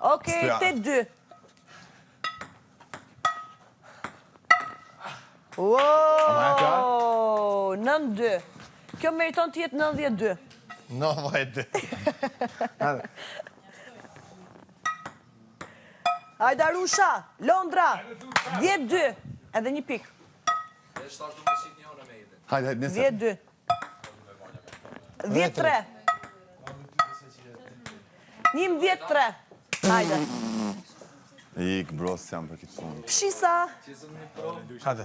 Okej, 8-2. Wow, 9-2. Kjo meriton të jetë 92. 92. Hajde Arusha, Londra, 10-2. Edhe një pikë. Hajde, hajde, nesër. 10-2. 10-3. 11-3. Hajde. Ik, bro, s'jam për këtë punë. Fshisa. Hajde.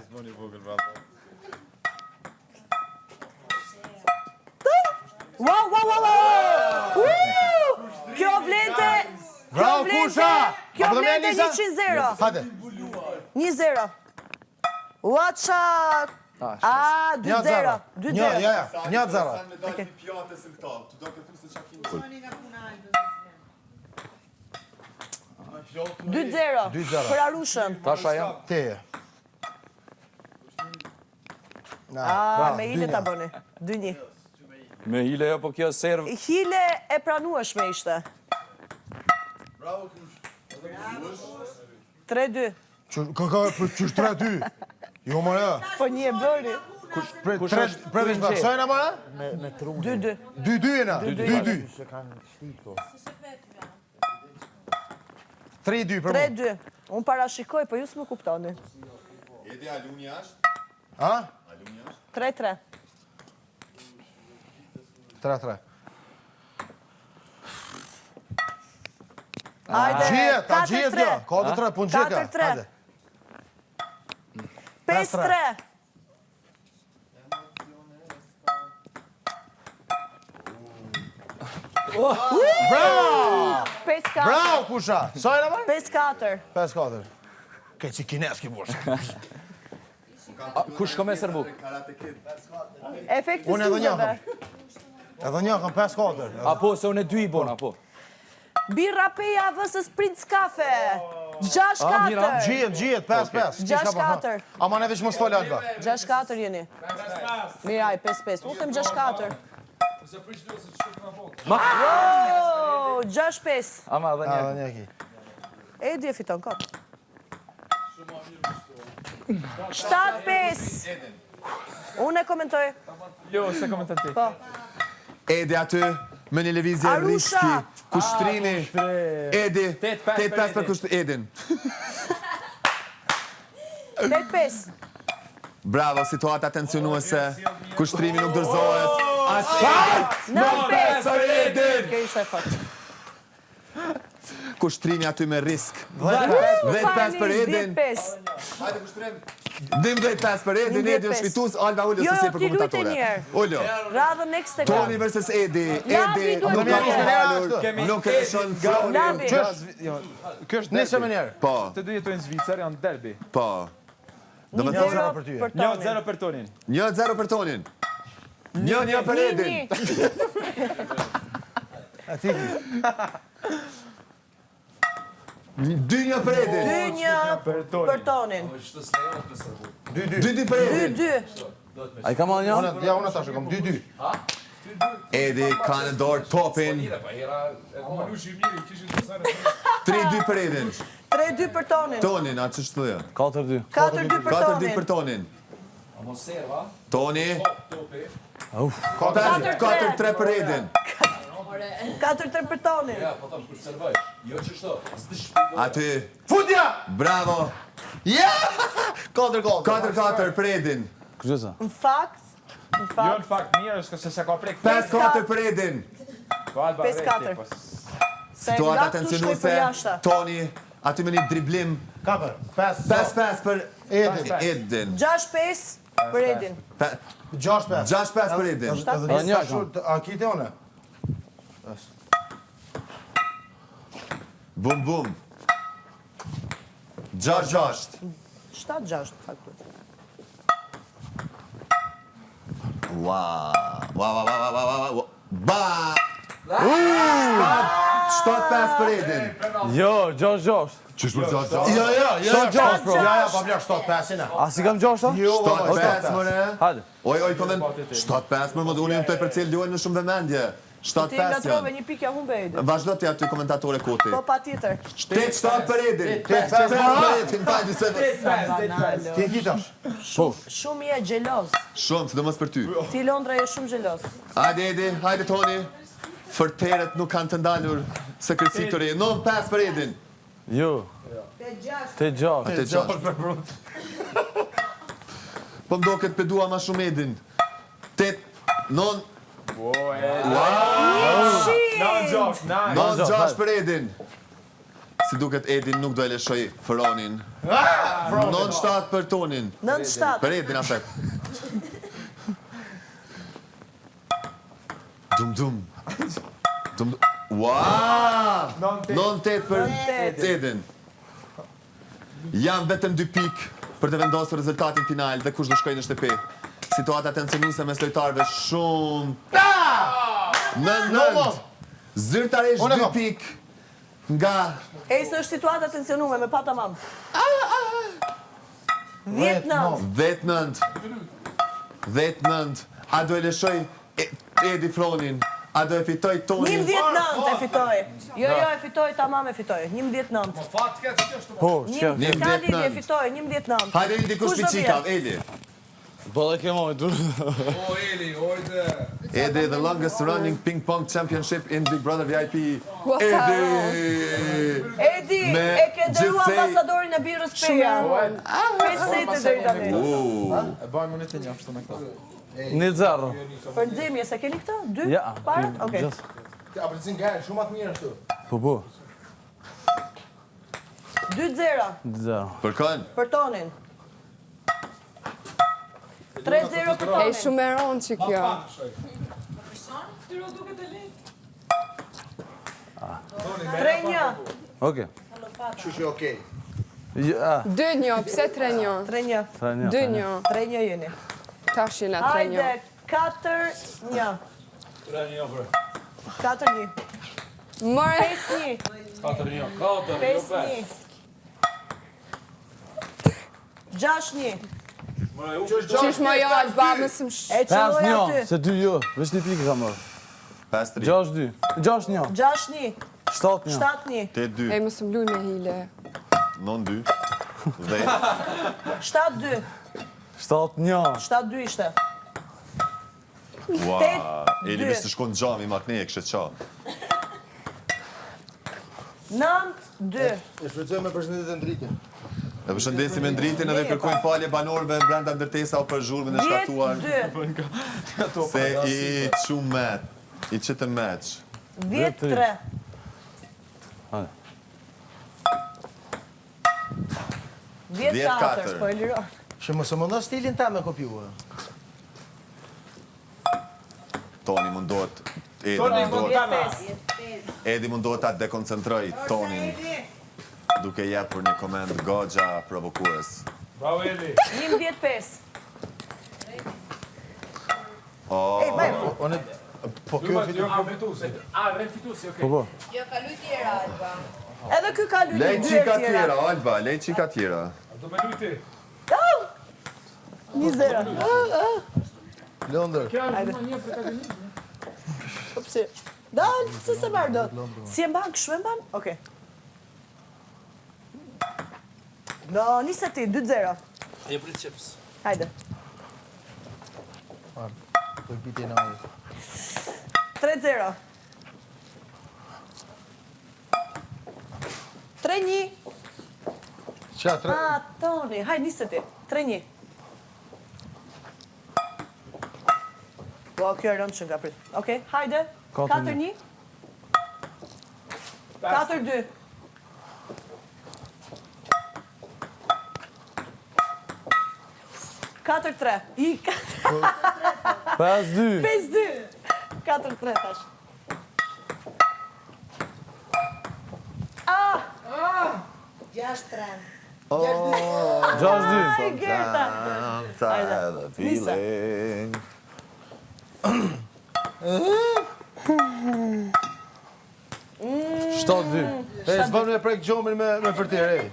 Wow, wow, wow, wow. Woo! Kjo vlente. Kjo Bravo, vlente. Kusha! Kjo Apo do me vlente Anisa? 100-0. Hajde. 1-0. Watch out. A, 2-0. 2-0. Një, ja, ja, 1-0. Okej. 2-0. 2-0. Për Arushën. Tasha jam. Te. Na, A, bravo, me hile 2-1. ta bëni. 2-1. Me hile jo, po kjo serv. Hile e pranueshme ishte. 3-2. Qysh, ka, ka, për qysh 3-2. Jo, more. Po një e bëri. Pre, Kush tre, është pre, kush veç është sa jena, more? 2-2. 2-2 jena. 2-2. 3-2 për mu. 3-2. Unë parashikoj, po ju s'më kuptoni. Edi, a luni jashtë? Ha? 3-3. 3-3. Hajde, Gjihet, a gjihet 4-3. kjo? 4-3, pun gjeka. 4-3. Hajde. 5-3. Bravo! 5-4. Bravo, kusha! Sa jena, more? 5-4. 5-4. Ke që kines ki burë. Kush ka me servu? Efekti Unë edhe një suzeve. kam. Edhe një kam 5-4. Apo, se unë e dy i bona, apo. Birra Peja vs Prince Cafe. 6-4. mira. Gjihet, gjihet, 5-5. 6-4. Ama ne veç mos fol Alba. 6-4 jeni. Mirë, aj, 5-5. Unë them 6-4. Ma! Oh, 6-5. Ama edhe një. Edhe një ki. Edi e fiton kot. 7-5. Unë e komentoj. Jo, se komenton ti. Po. Edi aty, me një lëvizje Arusha! riski. Kushtrimi. Edi, 8-5 8-5 për për kusht Edin. 8-5. Bravo, situata tensionuese. Kushtrimi nuk dorëzohet. As Edi. 9-5. Për Edin. Kjo ishte e fortë. Kushtrimi aty me risk. 10-5 për Edin. 10-5. Hajde kushtrim. 12-5 për Edin, Edi është 11-5. fitues, Alba Ulo Jo, se si jo, për ti lujte komentatore. një herë. Ulo. Radhën next e kam. Toni versus Edi. Labi Edi duhet nuk ka të jetë. falur, Kemi nuk e lëshon fronin. Labi. Jo, kjo është Nisë derbi. me njerë. Po, Të dy jetojnë në Zvicër, janë derbi. po. Do me 1-0 thënë për ty. për Tonin. 1-0 për Tonin. 1-0 për Tonin. 1-1 për Edin. 1-1. A ti ki. 2-1 për Edin. 2-1 Për Tonin. për Tonin. 2-2. 2-2 për Edin. 2-2. A i ka marrë një? Unë, ja, unë tash e kam 2-2. Edi ka në dorë topin. 3-2 për Edin. 3-2 për Tonin. Tonin, atë që shtë 4-2. 4-2 për 4-2 Tonin. për Tonin. Toni. 4-3. 4-3 për Edin. 4-3 për Tonin. Aty. Futja! Bravo. Ja! 4-4. 4-4 për Edin. Kush është? Në fakt, në Jo, fakt, në fakt, mirë është se se ka prek. 5-4 për Edin. Po Alba 5-4. rreti, po. se Situata nga këtu shkoj për tensionuese. jashta. Toni, aty me një driblim. 4, 5, 5-5 për Edin. Edin. 6-5 për Edin. 6-5. 6-5 për Edin. Edhe Edhe një tash, A kite une? Bum bum. 6-6. 7-6 në fakt. Ua. Ua, ua, ua, ua, ua, ua. Ba! 7-5 për Edin. Jo, 6-6. Qysh për 6-6? Jo, jo, jo. 7-6, bro. Ja, ja, pa bler 7-5 ina. A si kam 6 a? Jo, 7-5 mëre. Hajde. Oj, oj, po thënë 7-5 më, mos unë jam të përcjell luajnë në shumë vëmendje. 7 Ti 5 ngatrove janë. një pikë ja humbe Edi. Vazhdo ti aty komentatore koti. Po pa tjetër. 8 7 për Edin. 8 5 për Edin, falni se Ti e kitash. Shumë je xheloz. Shumë, sidomos për ty. Ti Londra je shumë xheloz. Hajde Edi, hajde Toni. Fërteret nuk kanë të ndalur së kërcituri. 9 5 për Edin. Jo. 8 6. 8 6. Po më doket pe dua ma shumë Edin. 8 9 9 6, 9. 9 6 për Edin. Si duket Edin nuk do e lëshoj Fronin. 9 7 për Tonin. 9 7. Për Edin apet. Dum dum. Dum dum. Ua! 9-8 për Edin. Janë vetëm 2 pikë për të vendosur rezultatin final dhe kush do shkojë në shtëpi. Situata tensionuese mes lojtarëve shumë. 9-9. Zyrtarisht Unë e 2 kam. pikë nga Ej, se është situata tensionume, me pa tamam. 10 9. 10-9. 10-9. A do e lëshoj E- Edi Fronin? A do e fitoj Tonin? 11 9 e fitoi. Jo, jo, e fitoi, tamam e fitoi. 11 9. Po, çka? Një ka lidhje, 11-9. fitoi 11 9. Hajde Eli dikush Kush do pi qika, vjen? Eli. Po dhe ke mojë, dur. O Eli, ojde. Edi, the longest running ping pong championship in Big Brother VIP. Ua, sa Edi! Edi, Me e ke nderuar gjithsej- ambasadorin e birrës Peja. 5 sete deri tani. U, E bëjmë unë të një ashtu me këta. 1-0. Për nxemje, se keni këtë? Dy? Ja. Parët? Okej. Gjithë. A përcin gajë, shumë atë mirë ashtu. Po, po. 2-0 0. Për kënë? për Tonin. 3-0 për E Tonin. shumë e ronë që kjo. 3-1. Okej. Kështu që okej. Ja, 2-1, pse 3-1? 3-1. 3-1. 2-1, 3-1 jeni. tash jena 3-1. Hajde, 4-1. 3-1 për. 4-1. More, 5-1. 4-1, 4, jo 5. 5-1. 6-1. qysh më jo, Alba, më së më sh... E qëlloj 5-1, aty. se 2 jo, veç një pikë ka marrë. 5-3. 6-2. 6-1. 6-1. 7-1. 7-1. 8-2. E më së më luj me hile. 9-2. 10. 7-2. 7-1. 7-2 ishte. Ua, Tetë, Eli dy. veç të shkon në xhami ma këne e kështë qa. 9-2. E shfrytëzoj me përshëndetje Ndritin. E përshëndesim me ndritin edhe kërkojmë falje banorëve brenda ndërtesa o për zhurmën e shkaktuar 10-2. se i qumet, i qitën meç. 10-3. Hajde. 10-4, 10-4. po e liron. Që mos e mundo stilin ta me kopjua. Toni mundohet, Edi Toni mundohet, Montana. 10-5. Edi mundohet ta dekoncentroj Tonin duke jepur një koment goxha provokues. Bravo Eli. 11-5. Oh, Ej, me, Unë po kjo Jo, fitu. po fituesi. A, rrem fituesi, okej. Po, po. Jo, ka luajt tjera, Alba. edhe ky ka luajtur lej dy qika herë tjera. tjera, Alba, lej qika tjera. A do me luaj ti? 1-0. Londër. Kjo është më një protagonist. Po pse? Dal, pse se marr dot? Si e mban, kështu e mban? Okej. No, nise ti, 2-0. Je prit chips. Hajde. Po i piti në ajër. 3-0. 3-1. Qa, tre... Ah, Toni, hajde nise ti. 3-1. Po, kjo e rëndë që nga prit. Okej, hajde. 4-1. 4-1. 4-2. 4-3. I, 5-2. 5-2. 4-3 tash. Ah, 6-3. 6-2. ai Gerta. Hajde, feeling. 7-2. E, s'bën me prek gjomin me, me fërtirë, ej.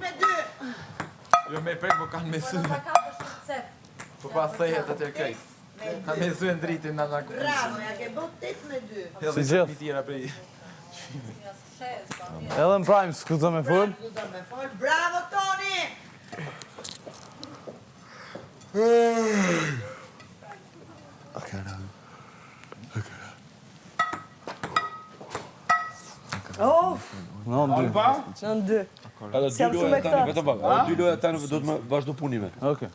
Jo me prek, po kanë me sy. Ta kapësh në cep. Po pa thehet atë krejt. Ka me thyen dritin na na Bravo, ja ke bë 8 me 2. Si gjithë. tjera prej. Edhe në prime s'ku do me fol. Do me fol. Bravo Toni! Oh, 9 2. 9 2. Edhe Si jam dy shumë loja me tani këtë. vetëm pak. Edhe dy loja tani do të më vazhdo punime. Okej.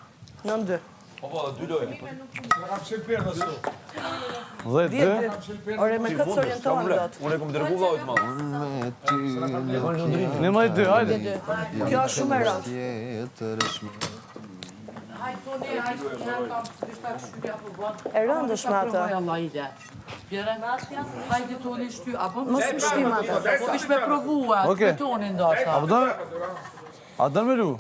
9 2. Po po, edhe dy loja. 10 2. Ore, me këtë s'orientohem dot. Unë e kom dërgu vllait madh. 11 2, hajde. Kjo është shumë e rëndë. Tjetër është Hajde, Toni, hajde, ja kam dishta këshyri apo bën. E rëndë është me atë. Allah ile. Bjere, hajde Toni shty, apo? Mos më shtim atë. Po vish me provua, Okej. me Tonin ndoshta. A po do? A do me lu?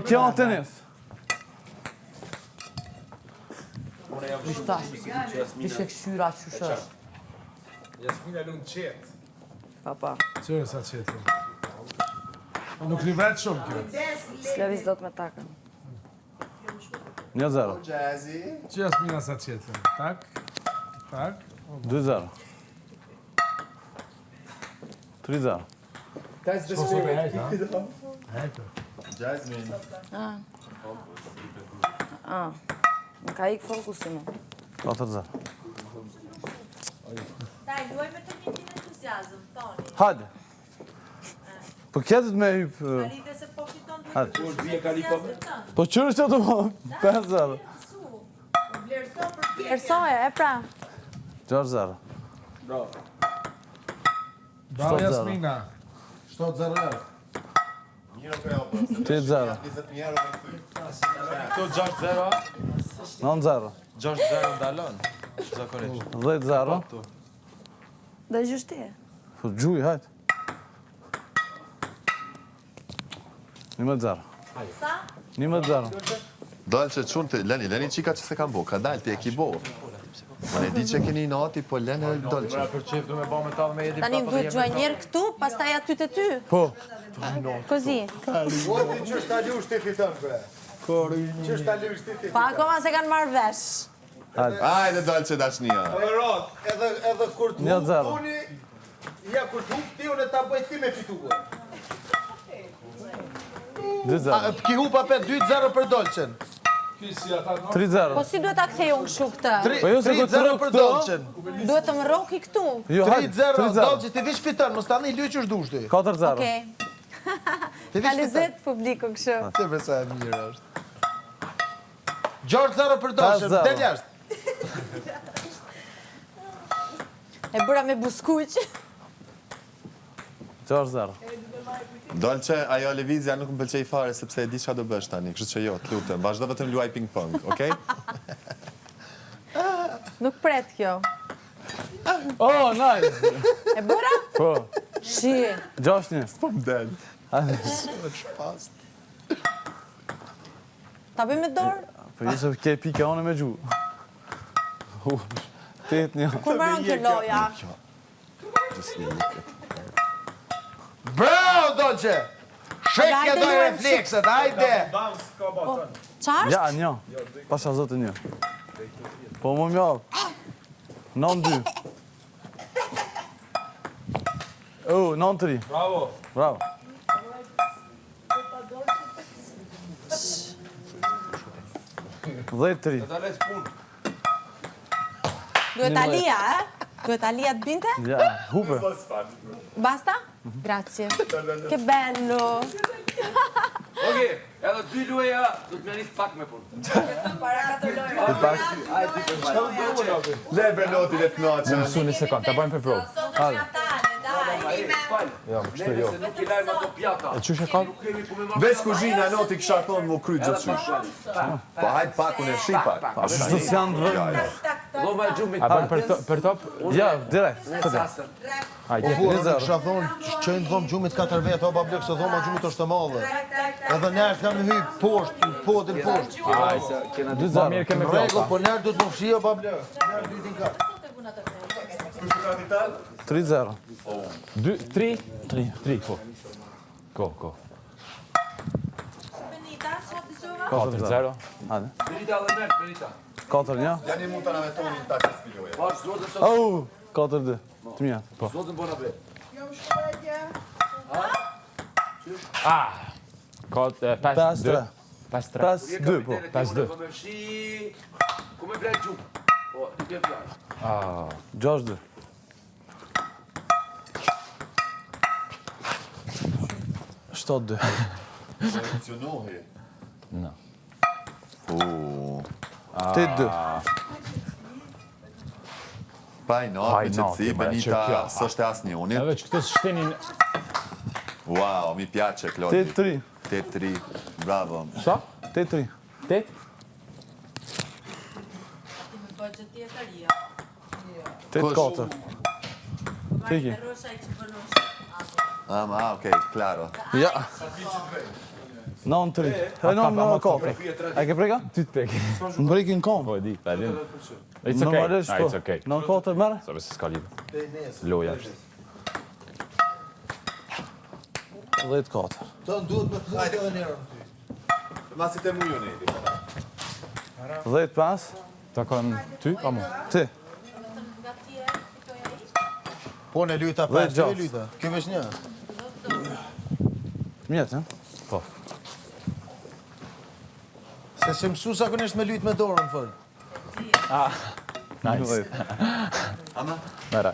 Kjo është tenis. Tash, vish e këshyra qysh është. Jasmina lun qetë. Pa, pa. Qërë sa qetë. Nuk livret shumë kjo. S'leviz dot me takën. 1 0. Jazzy. Që Jasmina sa qetë. Tak, tak. 2 0. 3 0. That's the spirit. Jasmine. Ah. Më ka ikë fokusi mu. 4 0. Daj, luaj me të njëjtin entuziazëm, Toni. Hajde. Po kjetë me hyp. Arite se po fiton duhet Hajde. të entuziazëm tënd. Po qërë që të më 5 0. Su. Vlerëso për Vlerësoje, e pra. 6 0. Bravo 7-0. Jasmina. 7-0. Mirë po jo, po. 8 0. 20000 euro me thy. Këto 6-0, 9 0. 6-0 ndalon. Zakonisht. 10 0. Do e gjysh ti. Po gjuj, hajde. 11 0. Sa? 11 0. Dalë që qunë të, leni, leni qika që se kam bo, ka dalë, ti e ki bo. Ma ne di që keni nati, po leni dalë që. Për qef du me ba me tallë me Edin. Tani duhet gjuaj njerë këtu, pastaj aty te ty. Po. Kozi. Po ti që shta lush ti fiton bre. Që shta lush ti ti Pa akoma se kanë marrë vesh. Ajde dalë që dashnia. Edhe rot, edhe edhe kur të Një hup zero. Toni, ja kur të hup ti unë ta bëj ti me fituar. 2 0. Ki hup apet 2-0 për Dolçen. 3 0. Po si duhet ta kthej unë kështu këtë? Po jo se 3-0 ku të rrok për këto? Dolçen. Duhet të më rroki këtu. Jo, hajde. 3-0 3 0. Dolçe ti vish fiton, mos tani luaj qysh dush ti. 4 0. Okej. Ti Ka vish fiton. lezet publiku kështu. Të për sa e mirë është. 6-0 për Dolçen, 5-0. del jashtë. E bëra me buskuq. 6 0. Dalë që ajo lëvizja nuk më pëlqej fare, sepse e di çfarë do bësh tani, kështu që jo, të lutem, vazhdo vetëm luaj ping pong, okej? Nuk pret kjo. Oh, nice. E bëra? Po. Shi. 6 1. Po më del. Hajde. Ta bëj me dorë? Po jo se ke pika unë me gju. 8 1. Kur mbaron kjo loja? Just look at Bravo Dolce! Shekja Hajde, do luajmë reflekset, hajde! Qa është? Ja, një. Pasha zotin një. Po më mjau. 9 2. Oh, 9 3. Bravo. Bravo. Dhjetë tri. Dalë punë. Duhet Alia, e? Duhet Alia të binte? Ja, hupe. Basta? Grazie. Che bello. Okej, edhe dy loja do të më nis pak me punë. Para katër lojë. Le bre noti le të knaqe. Mësu një sekond, ta bëjmë për provë. Sot është Natale, daj. Fal. Jo, kështu jo. Se nuk i lajmë ato pjata. E qysh e ka? Nuk kemi ku me marrë. Veç kuzhina noti kisha thonë mu kryt gjithë qysh. Po hajt pak unë e shi pak. Pa, shtu s'janë të vënë. Dhoma e gjumit. A bëjmë për, to, për top? Ja, direkt. Nesër. Hajde. Po burrë, Zero. kisha thonë, qenë dhomë gjumit katër vetë, o bablek, se dhoma gjumit është e madhe. Edhe njerëz kanë me hy poshtë, po del poshtë. Aj, se kena 2 Ma 0. mirë kemi Në rregull, plota. po njerëz duhet më fshi o bablek. Njerëz dytin ka. 3 0. 2, 3, 3. 3, po. Ko, ko. Benita, çfarë dëgjova? 4-0. Hajde. Benita dhe Mert, Benita. 4-1. Ja një mund të na me tonin ta që s'piloje. Bash zotin sot. Au, 4-2. Të mija. Po. Zotin bona be. Ah! 4, 5, 5 2. 3. 5, 3. 5 2 po. 5, 2. Po me fshi... Ku me flajt gjumë? Po, nuk e flajt. Ah. 6 2. 7 2. Emocionohi. No. U. 8 2. Pa i not, Pa me i qetësi, nati, mre, që Benita kjo. s'është e asnjënit. Edhe që këto shtenin... Wow, mi piace, Klodi. 8 3. 8-3, bravo. Sa? 8 3. 8? Ti më bëj gjë tjetër, jo. 8 4. Tiki. Rrosha i që bën ushë. Ama, ah, okej, klaro. Ja. 9 3. E 9 4. A ke preka? Ty të preki. Më prekin kom. Po e di, pa e din. It's okay. Normalisht Ah, po. It's okay. 9 4 merr. Sa besë s'ka lidhje. Loja është. 10 4. Të duhet me të mujtë edhe njerën ty. Masi te muju ne. 10 5. Takon ty, a mu? Ti. Nga ti e fitoi ai? Po, në lyta Dhjetë 5, kjo e gjashtë. lyta. Kjo veç një. Mjetë, ha? Po. Se se mësu zakonisht me lyt me dorën, fol. Nice. Ama? Mera.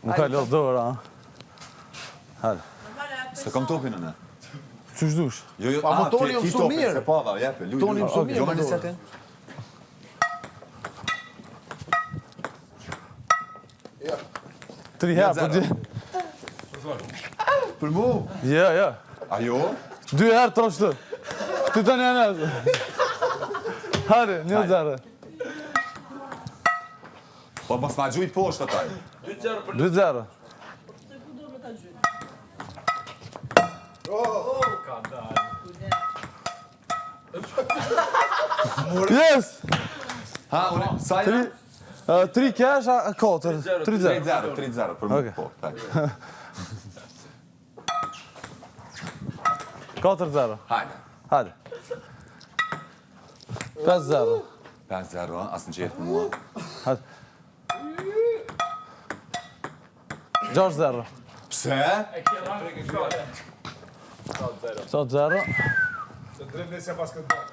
Nuk ka lodh dora, ha? Hajde. Se kom topin unë. Qysh dush? Jo, jo, Pa, mo ah, Toni ti u ki mësu topin, mirë. Se pava, jepe, luj. Toni luj. u mësu mirë Jo, me me dorën. nisetin. Tri herë, po di. Për mu? Jo, jo. A jo? Dy herë trosh të. Ti të një nëzë. Hajde, një zero. Po mos ma gjujt poshtë ataj. 2-0 për 2 zero. Yes! Ha, unë, sa janë? 3 cash, a 4? 3 0. 3-0, 3-0 për mu, Okej. po, tak. 4 0. Hajde. Hajde. 5 0. 5-0, a, asë në qefë për mua. Hajde. 6 0. Pse? 7 0. Se drejt nesja pas këtë bërë.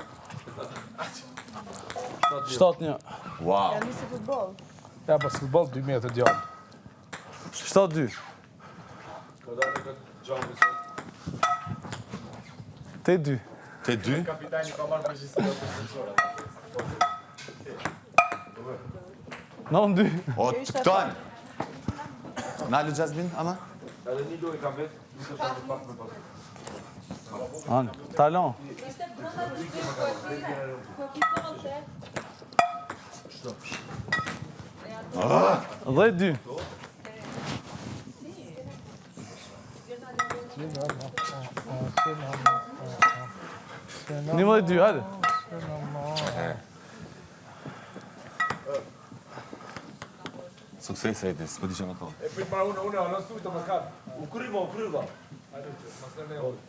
7 1. Wow. Ja nisi futboll. Ja, pas futboll 2 metre djalë. 7 2. Po dalë këtë gjambi sot. 8 2. Te dy? Kapitani ka marrë përgjegjësi për sponsorat. 9 2. O, të këtojnë. Nalu Jasmine, ama? Edhe një lojë kam vetë, nuk e shoh pak më pas. Anë, talon. Ishte brenda të shtëpisë ku e fite, ku e fitonte. 10 2. Një 2, hajde. Sukses, Edi, s'po di që më thonë. E prit marrë unë, unë, unë, unë, të më kanë. U kryva, u kryva. Hajde, mos e ne unë.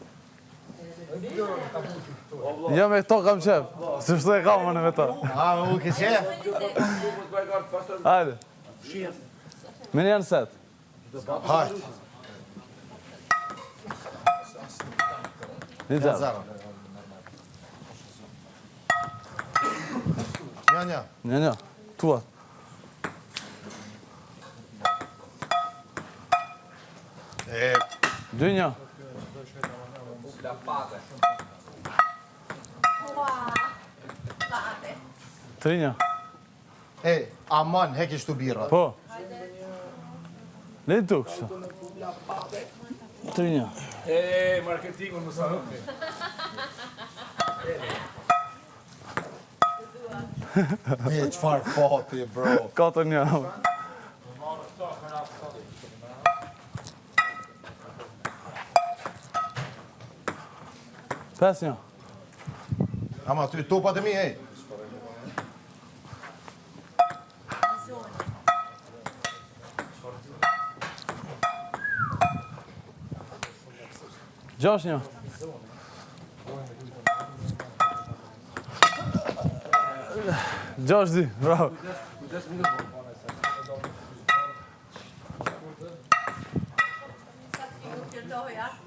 Jo, me këto kam qef. Se shto e kam unë me to. A, u ke qef? Mos bëj gart, pastaj Hajde. Me një në set. Hajde. Një zero. Zero. Një, një. Një, një. Tua. E, Dy një. Tri një. e, aman, heki shtu birra. Po. Le të kështu. Tri një. E, marketingun mos a hëpni. E, qfar fati, bro. Katër një. Pesë një. Ama, ty topat e mi, ej. Gjashtë një. 6-2, bravo.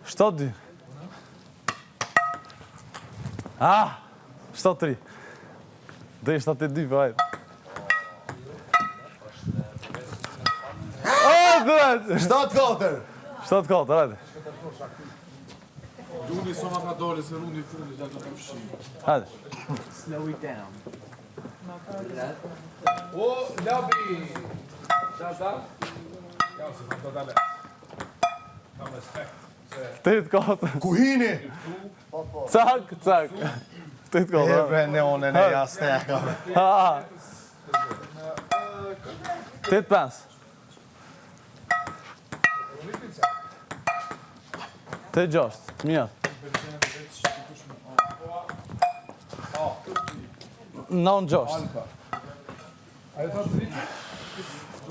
7-2. Ah, 7-3. Dhe 7-2, po hajde. Oh, dhe! 7-4. 7-4, hajde. Luni soma ka dole se rundi i fundit ato të fshi. Hajde. Slow it down. O, Labi! Da, da. Ja, se të dale. Kam respekt. 8-4. Ku hini? Cak, cak. 8-4. E bre, ne one, ne jasne. Ha. 8-5. 8-6, mirë. 9-6.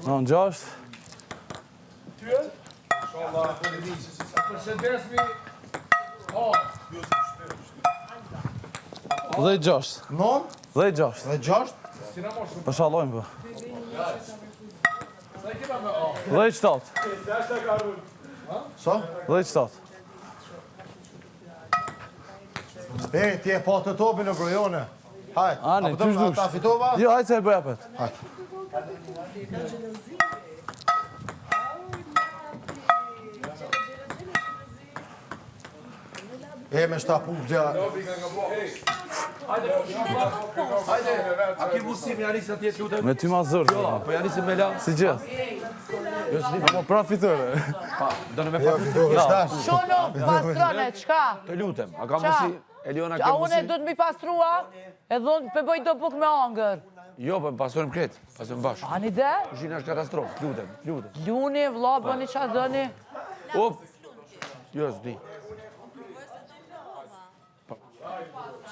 9-6. Përshëndesmi. 10-6. 9? 10-6. Dhe 6? Po shallojmë po. 10-7. Sa? 10-7. E, ti e pa të topin në brojone. Hajt, Ani, a po qysh dush? Ta fitova? Jo, hajde se e bëj apet. Hajt. E, me shta pupja. Hajde, a ke mundësi me ja nis atje, lutem? Me ty ma zërë. Jo, po ja nisim me la. Si gjithë. Jo, s'di. Po pra fitore. Pa, do në me Jo, pa. fitove shtash. Shono, pastrone, qka? Të lutem, a ka Qa? mundësi? Eliona, ke A une mundësi? du të mi pastrua? Edhe unë pe bëj do buk me angër. Jo, po pastrojmë kretë, pastrojmë bashkë. Ani de? Kuzhina është katastrofë, të lutem, të lutem. Luni, vlla, bëni qa dëni. Op. Jo, s'di.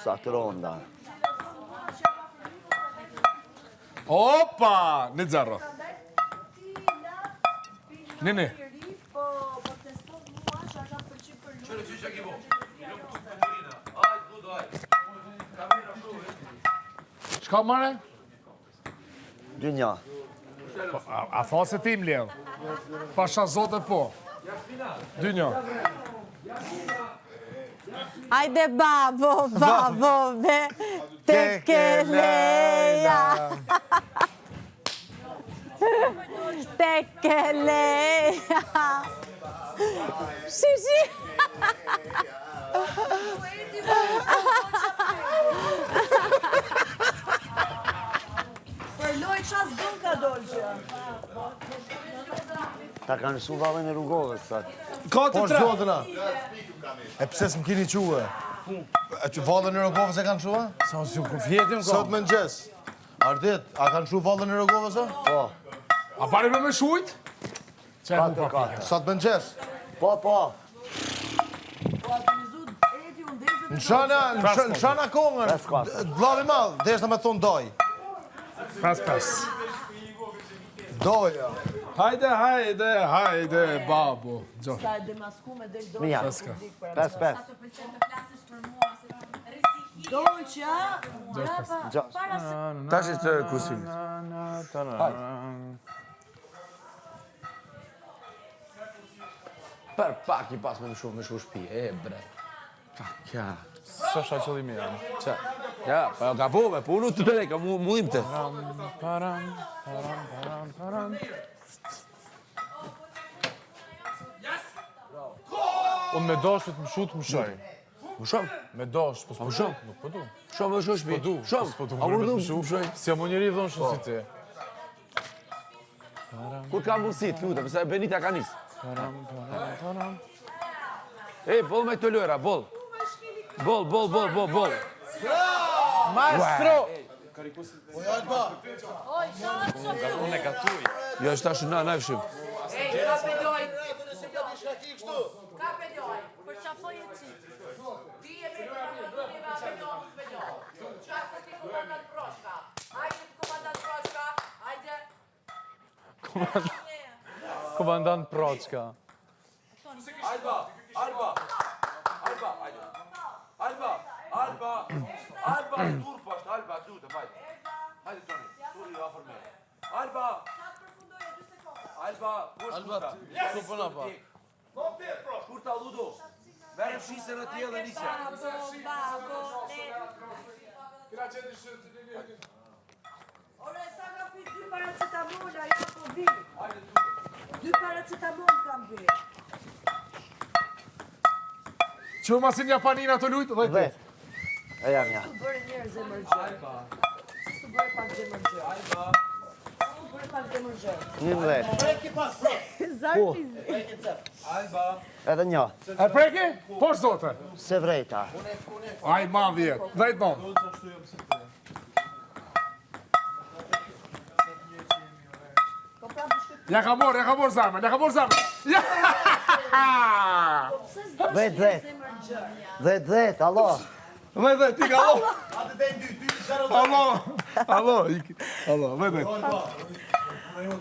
Sa të ronda. Opa! 1-0. Një një. Çka marre? 2-1. Po, A, a tha se ti mledh? Pasha zote po. 2-1. Hajde babo, babo, be, te keleja. Te keleja. Shi, shi. Për loj qa s'bën ka Dolce. Ta kanë shu vallën e Rugovës sot. Po zotëna. E pse s'më kini que? E që vallën e Rogovës e kanë shua? Sa si ku fjetim ka? Sot më mëngjes. Ardit, a kanë shu vallën e Rogovës a? Po. A pari me me shujt? Qa e mu pa pika? Sot më mëngjes. Po, po. Në shana, në shana kongën. Vllavi madh, deshta me thonë doj. 5-5. Doja. Hajde, hajde, hajde, babo. Gjo. Sa e demasku me del Dolce. Mija. në publik për 5 5. Dolce, brava. Para se Tash është kursimit. Për pak i pas me më shumë, me shku shtëpi, e bre. Pak, ja. S'është a qëllimi jam. Qa? Ja, pa jo gabove, po unë të bre, ka mu mullim të. Param, param, param, param. Unë me dash të më shut, më shoj. Më shumë? Me dash, po s'po Më shumë? Nuk po du. Shumë më shku shtëpi. Po du, Shumë. po s'po du. A unë du, më shu. më shoj. Si jam unë njeri i dhënshëm si ti. Kur ka mundësi, të lutem, se Benita ka nis. Param, param, param. E, boll me këto lojra, boll. Boll, boll, boll, boll, boll. Maestro! Unë e gatuj. Jo, është tash na, na e fshim. Ej, ka pe loj. Ka pe loj. Për qafoj e qi. Ti e me komandant me ape loj, mos me loj. Qa se ti komandant Proshka. Hajde komandant Proshka, hajde. Komandant Proçka. Alba, Alba, Alba, hajde. Alba, Alba, Alba, turp është, Alba, të lutem, hajde. Alba! Alba, ku është Alba, Shkurta? ku po na pa? Shkurta Ludo. Merë fshisën e tjellë dhe nisja. Kira qenë shë... Ore, sa ka pi dy paracetamola, ja po vi. Dy paracetamol kam pi. Që ma si një Japanina të lujtë, dhe Dhet. E jam ja. Su bërë njerë zemër gjërë. Su bërë pak zemër gjërë. Su bërë pak zemër gjërë. 11. Preki pas, prek. Zarfi Alba. Edhe një. E preki? Po zote. Se vrejta. Aj, ma 10. 10 non. Ja ka morë, ja ka morë zemrën, ja ka morë zemrën. Ja! Dhet, dhet. Dhet, dhet, allo. Dhe, dhe, ti ka allo. Hajde dej dy, dy, zero, zero. Allo, allo, ik, allo, dhe, dhe.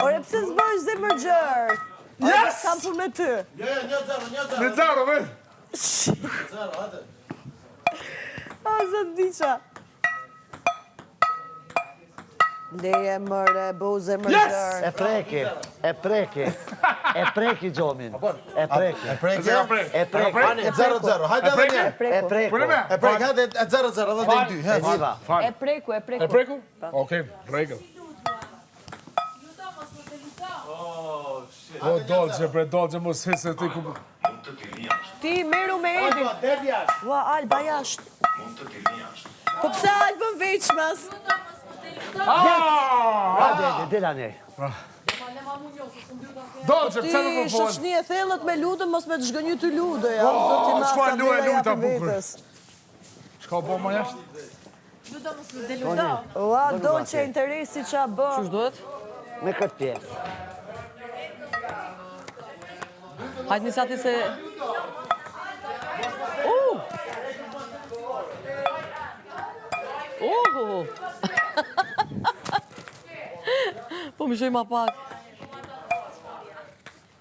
Ore, pse s'bërë zemër gjërë? Yes! Kam punë me ty. Jo, jo, një zero, një zero. Në zero, dhe. Zero, hajde. A, zot diqa. Leje mëre, bëu zemër Yes! gjërë. E preki, e preki. E preki gjomin. E preki. E preki? E preki. E preki. Ani, 0-0, hajde edhe preki? një. E preku. Punë me? E preki, hajde, e 0-0, edhe dej dy. E he. diva. Fal. E preku, e preku. E preku? Okej, rregull. O, dolgje, bre, dolgje, mos hise ti ku... Ti meru me Edin. Alba, del jashtë. Ua, Alba jashtë. Po pse Albën veçmas? Ah! Hajde, Edi, del anej. Dolgje, Ti pse nuk më fol? shoqni e thellët me Ludën, mos me të zhgënjy ty Ludë, ja. Oh, Zoti ma, çfarë sa lue vlera luta japin bukur. vetes. Çka bo më jashtë? Ua, Dolce interesi që a bë. Qysh duhet? Me këtë pjesë. Hajde një sati se... Po më shoj ma pak.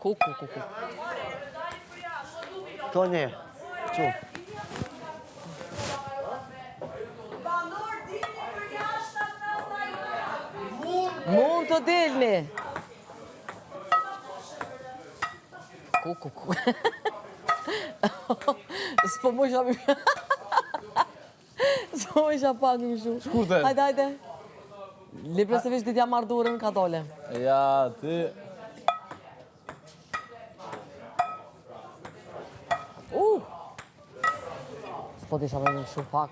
Ku, ku, ku, ku. Toni, qu. Mund të delni. Ku, ku, ku. S'po më isha... S'po më isha pak më shu. Shkurte. Hajde, hajde. Lepre se veç ditja marrë dorën, ka dole. Ja, ti... S'po t'isha me më shu pak.